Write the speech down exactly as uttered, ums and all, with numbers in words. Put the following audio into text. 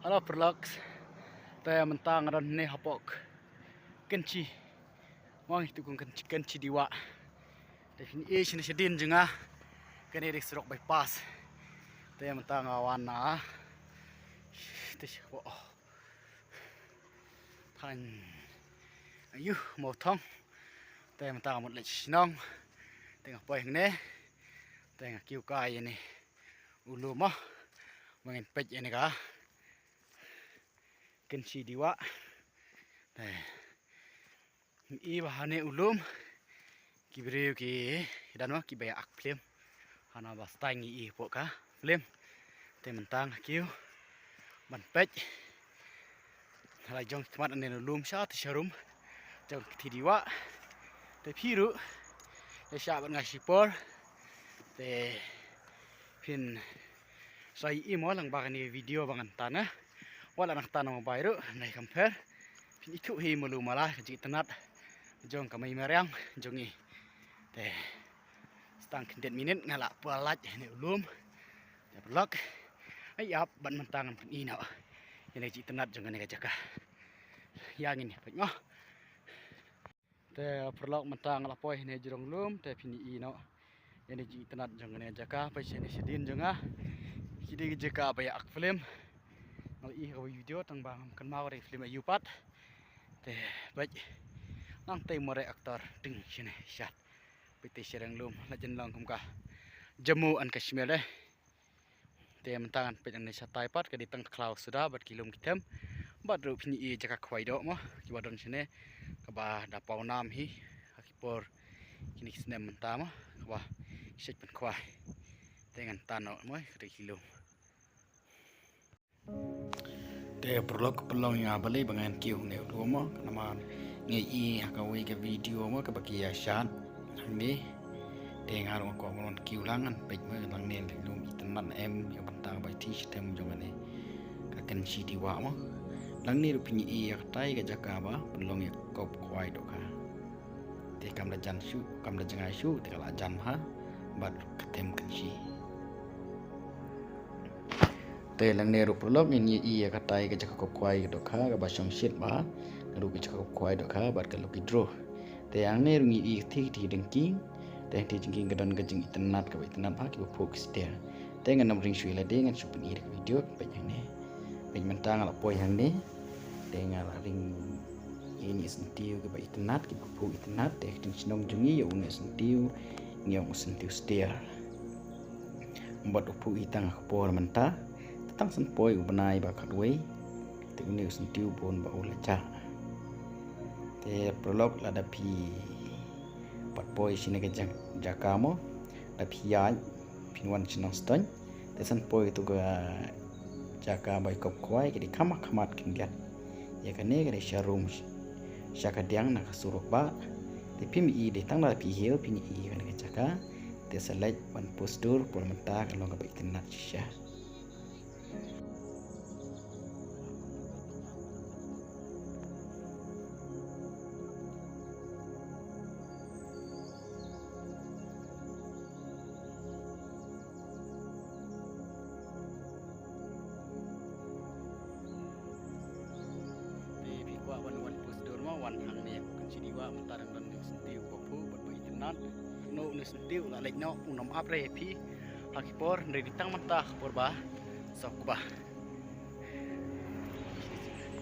Hello paralok. Te mynta nga don hangne hapoh Kynshi. Mo, ïa tu kong Kynshi, Kynshi Dewa. Te phin ïohi shane shadien jong nga. Kane dei surok bypass. Te mynta nga wan na te sha, oh, thaiñ Ïewmawthong. Te mynta nga mut leit shnong. Te nga poi hangne. Te nga kiew kai ïa ine u lum mo. Ba ngin peit ïa ine ka Kynshi Dewa. Te ngi i ba hane u lum ki briew ki, ki don mo kiba ïa ak film. Hana ba stang ngi i hapoh ka film. Te mynta nga kiew ban peit. Hala jong ki khmat ane u lum sha te sharum jong ka kti Dewa. Te phi ruh ïa shah bad nga shipor. Te phin sa ïohi mo lang ba kane ka video ba ngan tan, eh. Wat la nang tan mo bai ruh nai compare. Phin ithuh hi malu mala ka jingitynnat jong ka mei mariang jong ngi. Te stang khyndiat minit nga la poi lait ine u lum. Te paralok, ai ap ban mynta ngan pyni noh ïa ine ka jingitynnat jong kane ka jaka. Ïa ngin ïa peit mo. Te paralok mynta nga la poi hangne jrong lum, te phin ïohi noh ïa ine jingitynnat jong kane ka jaka, peit shane shadien jong nga. Ki dei ki jaka ba ïa ak film. Nga la i ha ka video tang ba ngam kynmaw ka dei film aïu pat. Te peit nangtei mareh actor ding shane shat. Peit te shareng lum la jan long kum ka Jammu and Kashmir de. Te mynta ngan peit nangne shatai pat ka dei tang ka khlaw suda bad ki lum ki them. Bad ruh phin ïohi jaka khwai doh mo kiba don shane kaba da paw nam hi ha ki por kine ki snem mynta mo kaba shait pynkhwai. Te ngan tan noh mo ka dei ki lum. Te paralok ka pynlong ïa nga balei ba ngan kiew hangne u lum mo, namar nga i ha kawei ka video mo kaba ki ïa shad hangne. Te nga ruh nga kwah ban kiew lang ngan peit mo nangne lum itynnat em ïa bynta ba ithi shitem jong kane ka Kynshi Dewa mo. Nangne ruh phin ïohi ïa katai ka jaka ba pynlong ïa ka kop khwai dohkha. Te kam da jan shuh, kam da jngai shuh te ka la jan bha bad ka them Kynshi. Te nangne ruh paralok ngin ïohi ïa katai ka jaka kop khwai dohkha kaba shongshit bha. Ruh ka jaka kop khwai dohkha bad ka lucky draw. Te hangne ruh ngi ïohi kti kti jingkieng. Te kti jingkieng ka don ka jingitynnat kaba itynnat bha kiba phuh ki stiar. Te ngan ym ring shuh ïa lade, ngan shu pyni ïa ka video peit hangne. Peit mynta nga la poi hangne. Te nga la ring ïa ine i syntiew kiba itynnat kiba phuh itynnat. Te ka jingshnong jong ngi ïa une u syntiew ngi ong u syntiew stiar. Bad u phuh hi tang ha ka por mynta. Te tang san poi u bnai ba khatwei. Te une u syntiew bun ba u la jah. Te paralok lada phi pat poi shane ka jaka mo, lada phi ïaid phin wan sha Nongstoiñ. Te san poi katu ka jaka ba ïa kop khwai ka dei kham ha khmat khyndiat. Ïa kane ka dei sharum sha kadiang na ka surok bah. Te phim i dei tang lada phi hiar phin i kane ka jaka. Te sa leit ban post dur por mynta ka long kaba itynnat shisha. Te phi kwah ban wan post dur mo, wan hangne Kynshi Dewa mynta dang don une u syntiew ba phuh bad ba itynnat. Une u syntiew u la leit noh, un ym ap re ïa phi ha ki por, hynrei dei tang mynta ka por ba sawkba.